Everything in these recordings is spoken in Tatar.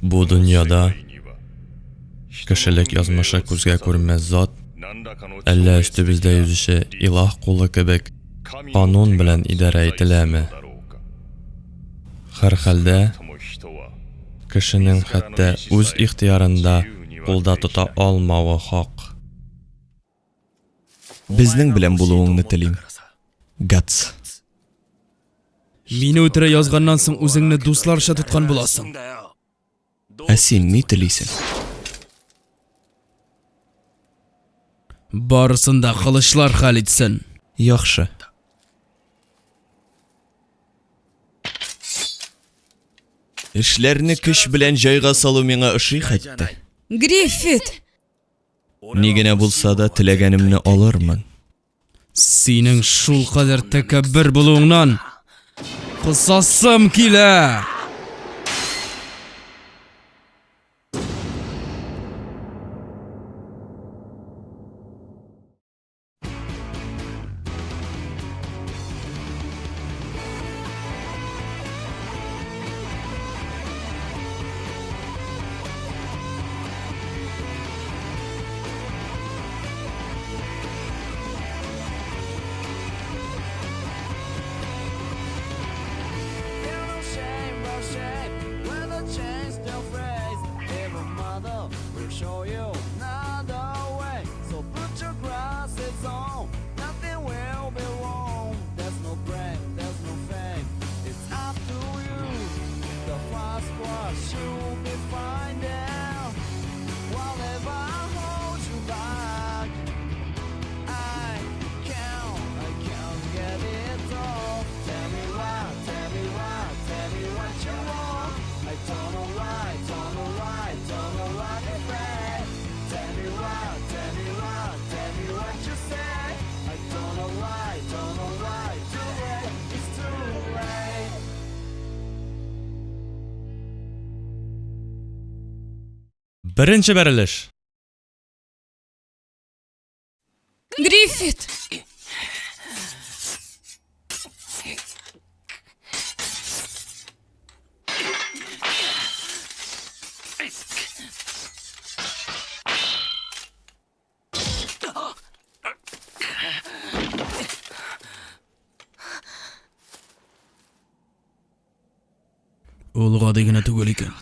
Бу дөньяда кешелек язмышы күзгә күренмәс зат, әллә өстебездә йөзүче илаһ кулы кебек канун белән идарә ителәме? Һәрхәлдә, кешенең хәтта үз ихтыярын да кулда тота алмавы хак. Безнең белән булуыңны телим, Гатс. Мине үтерә язганнан соң үзеңне дусларча тоткан буласың. Ә син ни телисең? Барысын да кылычлар хәл итсен. Яхшы. Эшләрне көч белән җайга салу миңа ошый хәтта. Гриффит! Ни генә булса да, теләгәнемне алырмын. Синең шулкадәр тәкәббер булуыңнан косасым килә! Беренче бәрелеш. Гриффит! Ул гади генә түгел икән.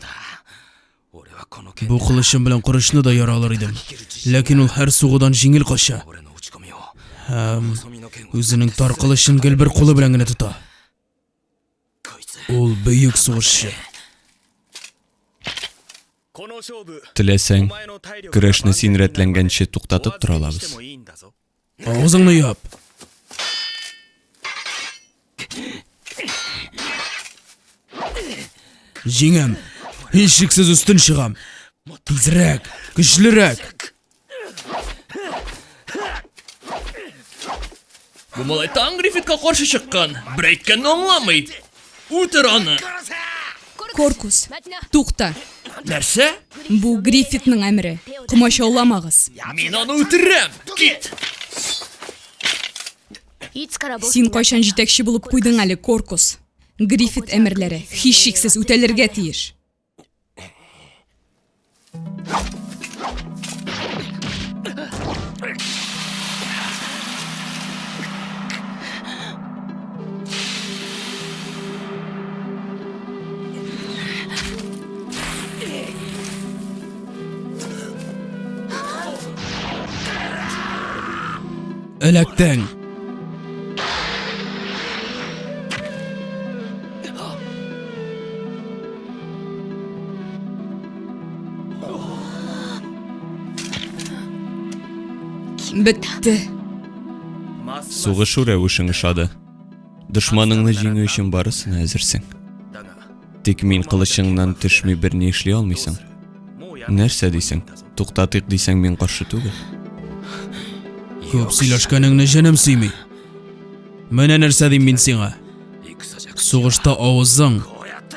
Бу кылычым белән корычны да яра алыр идем. Ләкин ул һәр сугудан җиңел кача. Һәм үзенең тар кылычын гел бер кулы белән генә тота. Ул бөек сугышчы. Теләсәң, көрәшне син рәтләнгәнче туктатып тора алабыз. Авызыңны яп! Җиңәм! Һичшиксез өстен чыгам! Тизрәк! Көчлерәк! Бу малай тагын Гриффитка каршы чыккан. Бер әйткәнне аңламый. Үтер аны! Коркус, тукта! Нәрсә? Бу Гриффитның әмере. Комачауламагыз. Мин аны үтерәм! Кит! Син кайчан җитәкче булып куйдың әле, Коркус? Гриффит әмерләре, һичшиксез, үтәлергә тиеш. Эләктең! Бетте. Сугышу рәвешең ошады. Дошманыңны җиңү өчен барысына әзерсең. Тик мин кылычыңнан төшми берни эшли алмыйсың. Нәрсә дисең? Туктатыйк дисәң, мин каршы түгел. Күп сөйләшкәнеңне җенем сөйми. Менә нәрсә дим мин сиңа. Сугышта авызың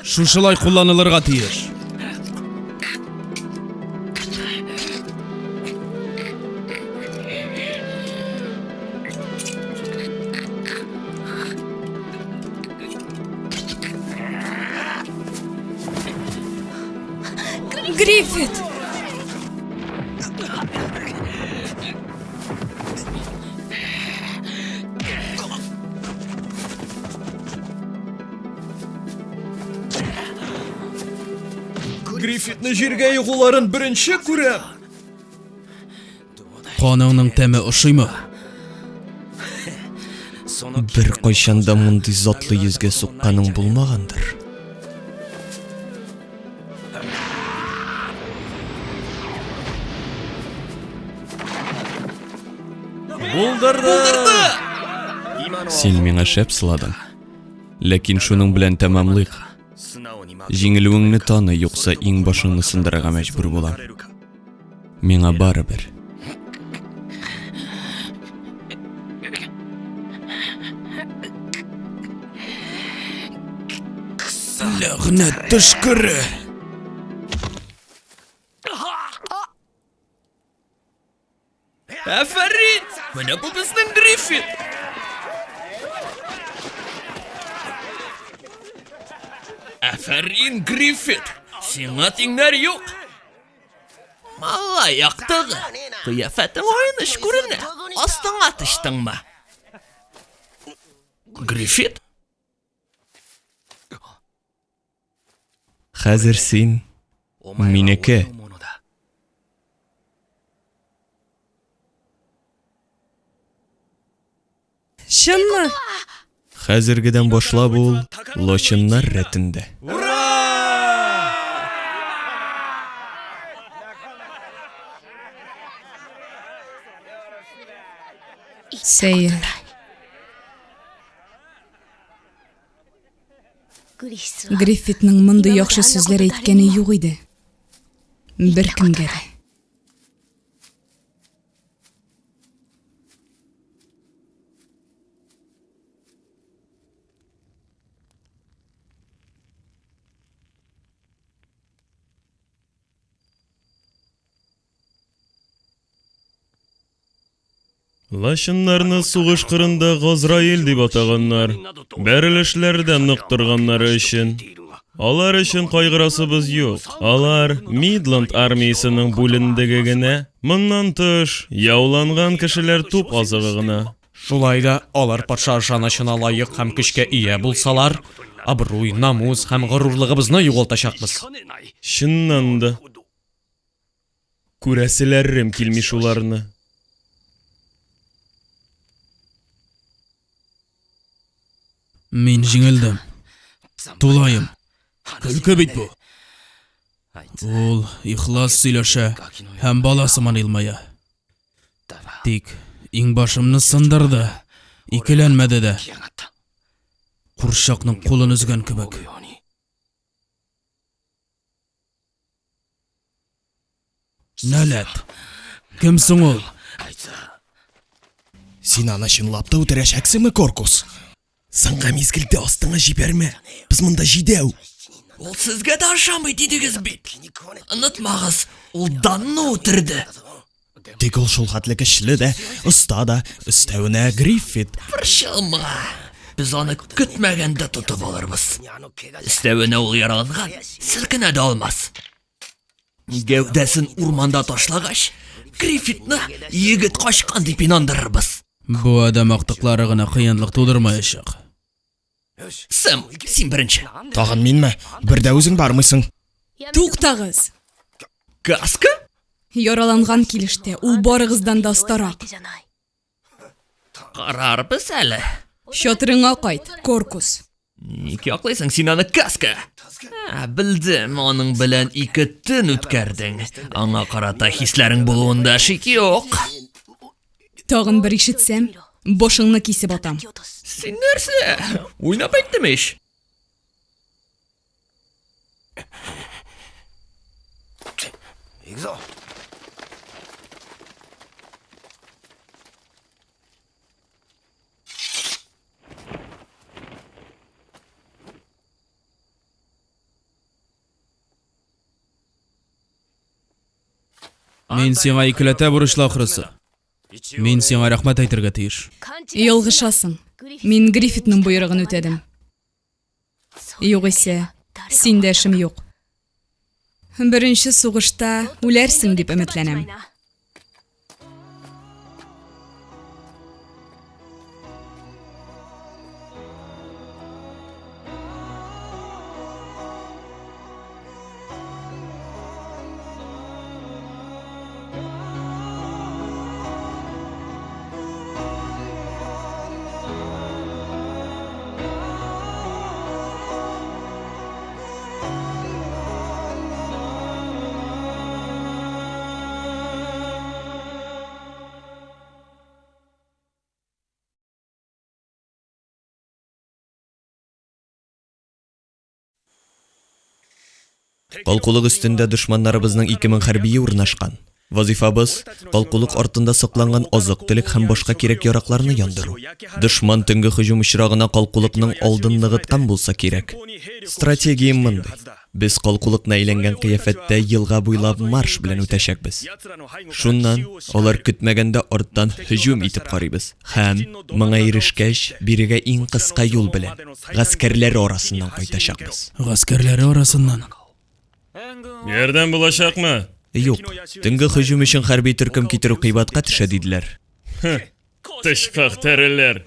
шушылай кулланылырга тиеш. Гриффит! Гриффитны җиргә егуларын беренче күрәм. Каныңның тәме ошыймы? Беркайчан да мондый затлы йөзгә сукканың булмагандыр. Булдырды! Син миңа шәп сыладың. Ләкин шуның белән тәмамлыйк. Җиңелүеңне таны, юкса иң башыңны сындырырга мәҗбүр булам. Миңа барыбер. Ләгънәт төшкере! Афәрин! Менә бу безнең Гриффит! Афәрин, Гриффит! Сиңа тиңнәр юк! Малай актыгы! Кыяфәтең аяныч күренә. Астыңа тычтыңмы? Гриффит? Хәзер син минеке. Чынмы? Хәзергедән башлап ул лачыннар рәтендә. Сәер. Гриффитның мондый яхшы сүзләр әйткәне юк иде. Беркемгә дә. Лачыннарны сугыш кырында Газраил дип атаганнар. Бәрелешләрдә нык торганнары өчен. Алар өчен кайгырасыбыз юк. Алар Мидланд армиясенең бүлендеге генә. Моннан тыш, яуланган кешеләр туп азыгы гына. Шулай да, алар патша ышанычына лаек һәм көчкә ия булсалар, абруй, намус һәм горурлыгыбызны югалтачакбыз. Чыннан да. Күрәселәрем килми шуларны. Мин җиңелдем. Тулаем. Көлке бит бу. Ул ихлас сөйләшә һәм бала сыман елмая. Тик иңбашымны сындырды, икеләнмәде дә. Курчакның кулын өзгән кебек. Нәләт! Кем соң ул? Син аны чынлап та үтерәчәксеңме, Коркус? Соңгы мизгелдә астыңа җибәрмә. Без монда җидәү. Ул сезгә дә ошамый дидегез бит. Онытмагыз, ул Данны үтерде. Тик ул шул хәтле көчле дә, оста да, өстәвенә Гриффит. Борчылма. Без аны көтмәгәндә тотып алырбыз. Өстәвенә ул яраланган, селкенә дә алмас. Гәүдәсен урманда ташлагач, Гриффитны егет качкан дип инандырырбыз. Бу адәм актыклары гына кыенлык тудырмаячак. Сэм, син беренче. Тагын минме? Бер дә үзең бармыйсың. Туктагыз! Каска? Яраланган килештә ул барыгыздан да остарак. Карарбыз әле. Чатырыңа кайт, Коркус. Ник яклыйсың син аны, Каска? Ә, белдем, аның белән ике төн үткәрдең. Аңа карата хисләрең булуында шик юк. Тагын бер ишетсәм, башыңны кисеп атам. Син нәрсә? Уйнап әйттем ич. Мин сиңа икеләтә бурычлы ахрысы. Мин сиңа рәхмәт әйтергә тиеш. Ялгышасың. Мин Гриффитның боерыгын үтәдем. Югыйсә, синдә эшем юк. Беренче сугышта үләрсең дип өметләнәм. Калкулык өстендә дошманнарыбызның 2000 хәрбие урнашкан. Вазыйфабыз, калкулык артында сакланган азык-төлек һәм башка кирәк-яракларны яндыру. Дошман төнге һөҗүм очрагына калкулыкның алдын ныгыткан булса кирәк. Стратегиям мондый. Без калкулыкны әйләнгән кыяфәттә елга буйлап марш белән үтәчәкбез. Шуннан, алар көтмәгәндә арттан һөҗүм итеп карыйбыз һәм, моңа ирешкәч, бирегә иң кыска юл белән, гаскәрләре арасыннан кайтачакбыз. Гаскәрләре арасыннан. Ярдәм булачакмы? Юк. Төнге һөҗүм өчен хәрби төркем китерү кыйбатка төшә, диделәр. Тычкак тәреләр.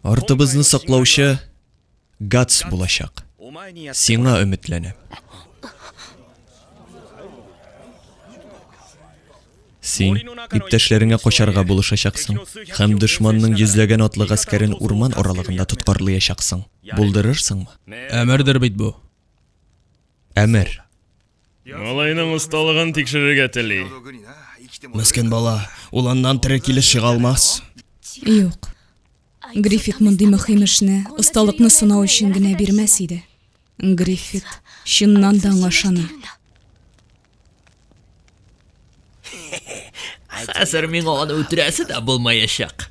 Артыбызны саклаучы Гац булачак. Сиңа өметләнәм. Син иптәшләреңә качарга булышачаксың һәм дошманның йөзләгән атлы гаскәрен урман аралыгында тоткарлыячаксың. Булдырырсыңмы? Әмердер бит бу. Әмер. Малайның осталыгын тикшерергә тели. Мескен бала, ул аннан тере килеш чыга алмас. Юк. Гриффит мондый мөһим эшне осталыкны сынау өчен генә бирмәс иде. Гриффит чыннан да аңа ышана. Хәзер миңа аны үтерәсе дә булмаячак.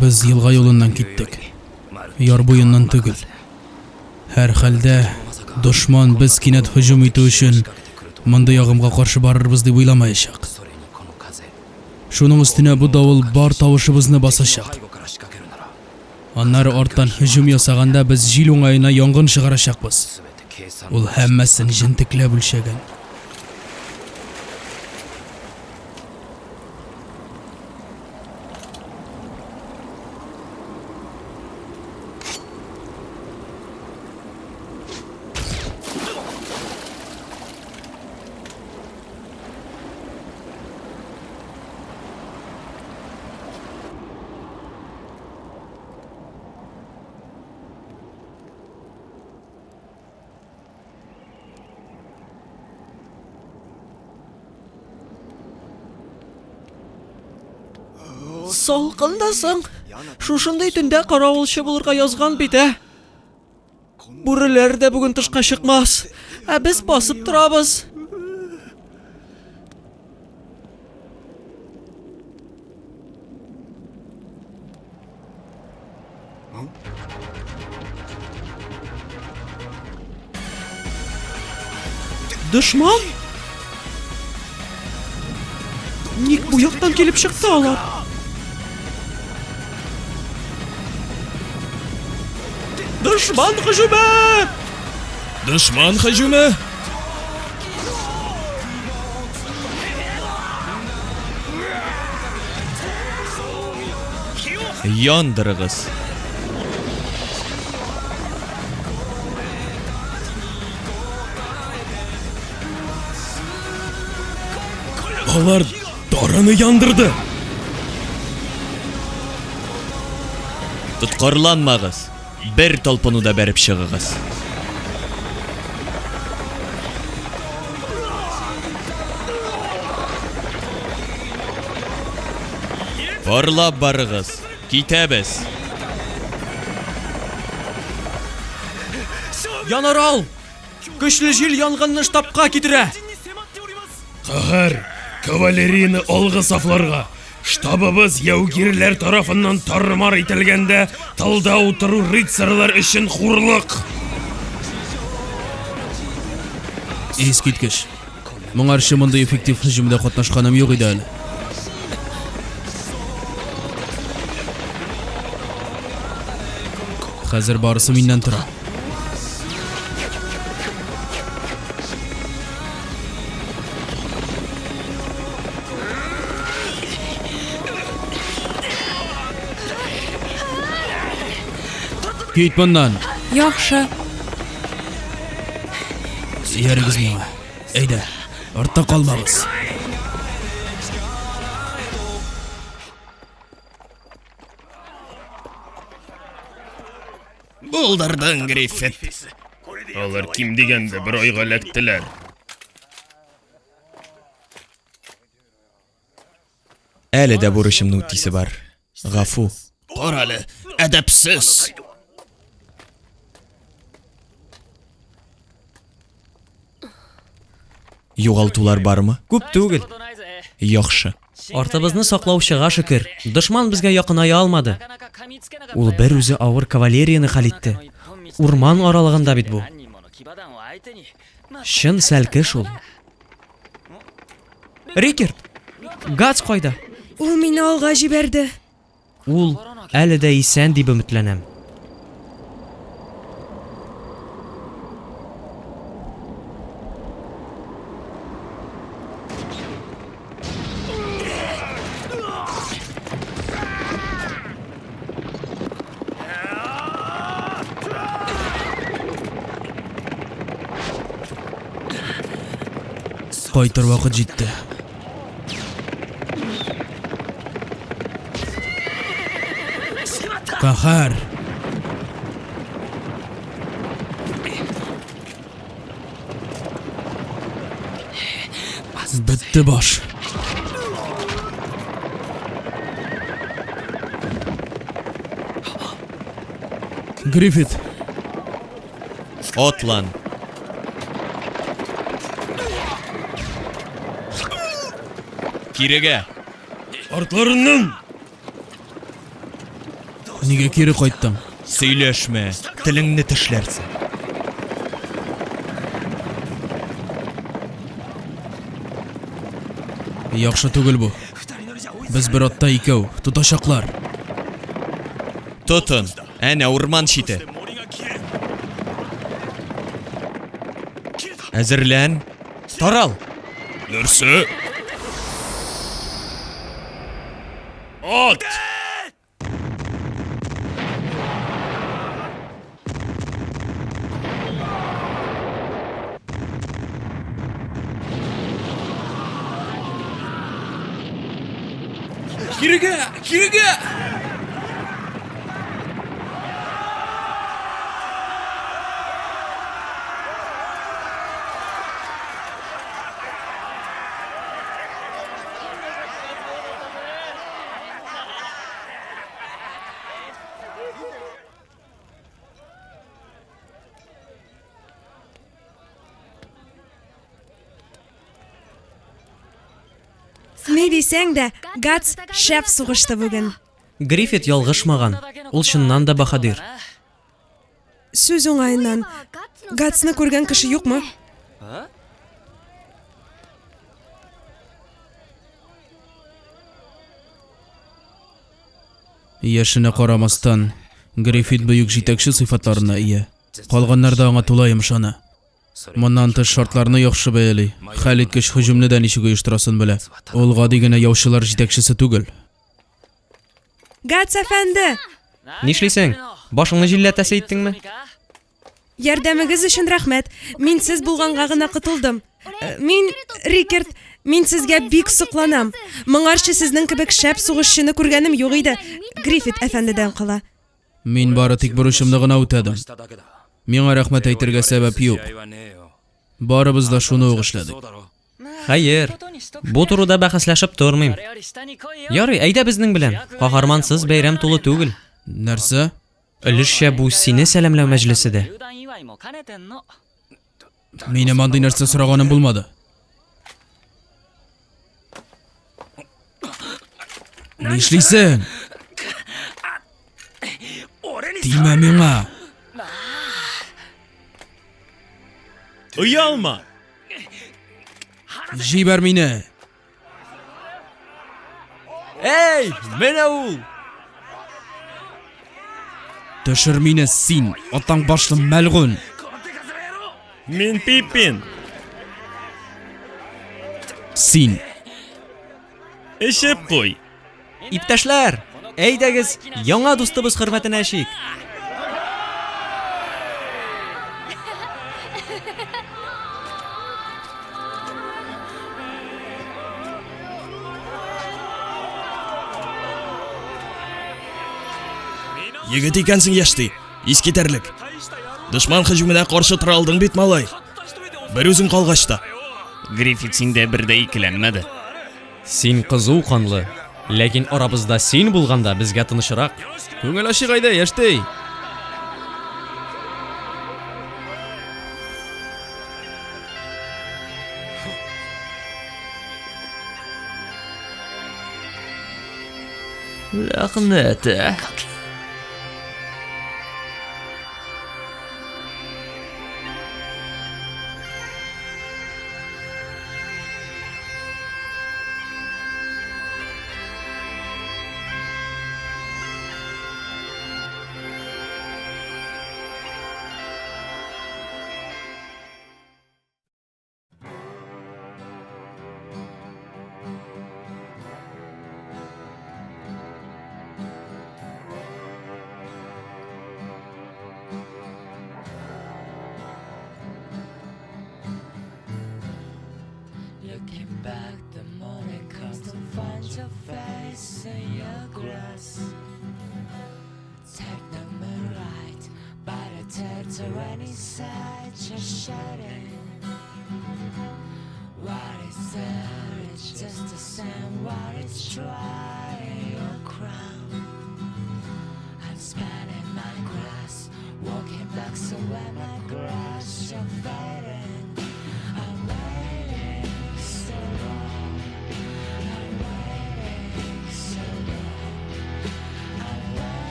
Без елга юлыннан киттек. Яр буеннан түгел. Һәрхәлдә, дошман без кинәт һөҗүм итү өчен мондый агымга каршы барырбыз дип уйламаячак. Шуның өстенә бу давыл бар тавышыбызны басачак. Аннары арттан һөҗүм ясаганда без җил уңаена янгын чыгарачакбыз. Ул һәммәсен җентекләп үлчәгән. Салкын да соң. Шушындый төндә каравылчы булырга язган бит, ә? Бүреләр дә бүген тышка чыкмас. Ә без басып торабыз. Дошман? Ник бу яктан килеп чыкты алар? Дошман һөҗүме! Дошман һөҗүме? Яндырыгыз! Алар дарыны яндырды! Тоткарланмагыз! Бер талпынуда бәреп чыгыгыз! Парлап барыгыз! Китәбез! Янарал! Көчле җил янгынны штабка китерә. Каһәр, кавалерияне алгы сафларга! Штабыбыз яугирләр тарафыннан тар-мар ителгәндә, тылда утыру рыцарьлар өчен хурлык! Искиткеч. Моңарчы мондый эффектив һөҗүмдә катнашканым юк иде әле. Хәзер барысы миннән тора. Кит моннан! Яхшы. Иярегез миңа. Әйдә, артта калмагыз. Булдырдың, Гриффит. Алар ким дигәндә бер айга эләктеләр. Әле дә бурычымны үтисе бар. Гафу. Карале, әдәпсез! Югалтулар бармы? Күп түгел. Яхшы. Артыбызны саклаучыга шөкер, дошман безгә якыная алмады. Ул бер үзе авыр кавалерияне хәл итте. Урман аралыгында бит бу. Чын сәлке шул. Рикерт! Гац кайда? Ул мине алга җибәрде. Ул әле дә исән дип өметләнәм. Кайтыр вакыт җитте. Каһәр! Бетте баш. Гриффит! Атлан! Кирегә! Артларыннан! Нигә кире кайттың? Сөйләшмә, телеңне тешләрсең. Яхшы түгел бу. Без бер атта икәү, тотачаклар. Тотын! Әнә урман чите. Әзерлән. Тарал! Нәрсә? Ат! Кирегә! Кирегә! Ни дисәң дә, Гац шәп сугышты бүген. Гриффит ялгышмаган, ул чыннан да баһадир. Сүз уңаеннан, Гацны күргән кеше юкмы? Яшенә карамастан, Гриффит бөек җитәкче сыйфатларына ия. Калганнар да аңа тулаем ышана. Моннан тыш, шартларны яхшы бәяли, хәлиткеч һөҗүмне дә ничек оештырасын белә. Ул гади генә яучылар җитәкчесе түгел. Гац әфәнде! Нишлисең? Башыңны җилләтәсе иттеңме? Ярдәмегез өчен рәхмәт. Мин сез булганга гына котылдым. Э, мин, Рикерт, мин сезгә бик сокланам. Моңарчы сезнең кебек шәп сугышчыны күргәнем юк иде. Гриффит әфәндедән кала. Мин бары тик бурычымны гына үтәдем. Миңа рәхмәт әйтергә сәбәп юк. Барыбыз да шуны ук эшләдек. Хәер, бу турыда бәхәсләшеп тормыйм. Ярый, әйдә безнең белән. Каһармансыз бәйрәм тулы түгел. Нәрсә? Өлешчә бу сине сәламләү мәҗлесе дә. Минем андый нәрсә сораганым булмады. Нишлисең? Тимә миңа! Оялма! Җибәр мине! Әй, менә ул! Төшер мине син, атаң башлы мәлгунь! Мин Пиппин! Син! Эчеп куй! Иптәшләр, әйдәгез, яңа дустыбыз хөрмәтенә эчик. Егет икәнсең, яшьти. Искитәрлек. Дошман һөҗүменә каршы тора алдың бит, малай. Бер үзең калгач та. Гриффит синдә бер дә икеләнмәде. Син кызу канлы, ләкин арабызда син булганда безгә тынычрак. Күңел ачыйк әйдә, яшьтәй! Ләгънәт, ә!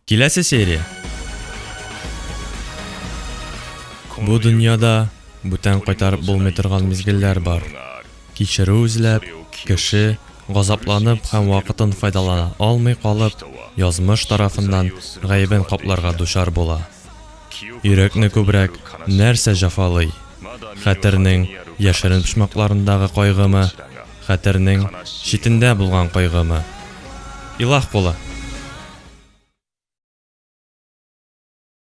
Киләсе серия. Бу дөньяда бүтән кайтарып булмый торган мизгелләр бар. Кичерү эзләп, кеше, газапланып һәм вакытын файдалана алмый калып, язмыш тарафыннан гаебен капларга дучар була. Йөрәкне күбрәк нәрсә җәфалый? Хәтернең яшерен почмакларындагы кайгымы, хәтернең читендә булган кайгымы? Илаһ кулы.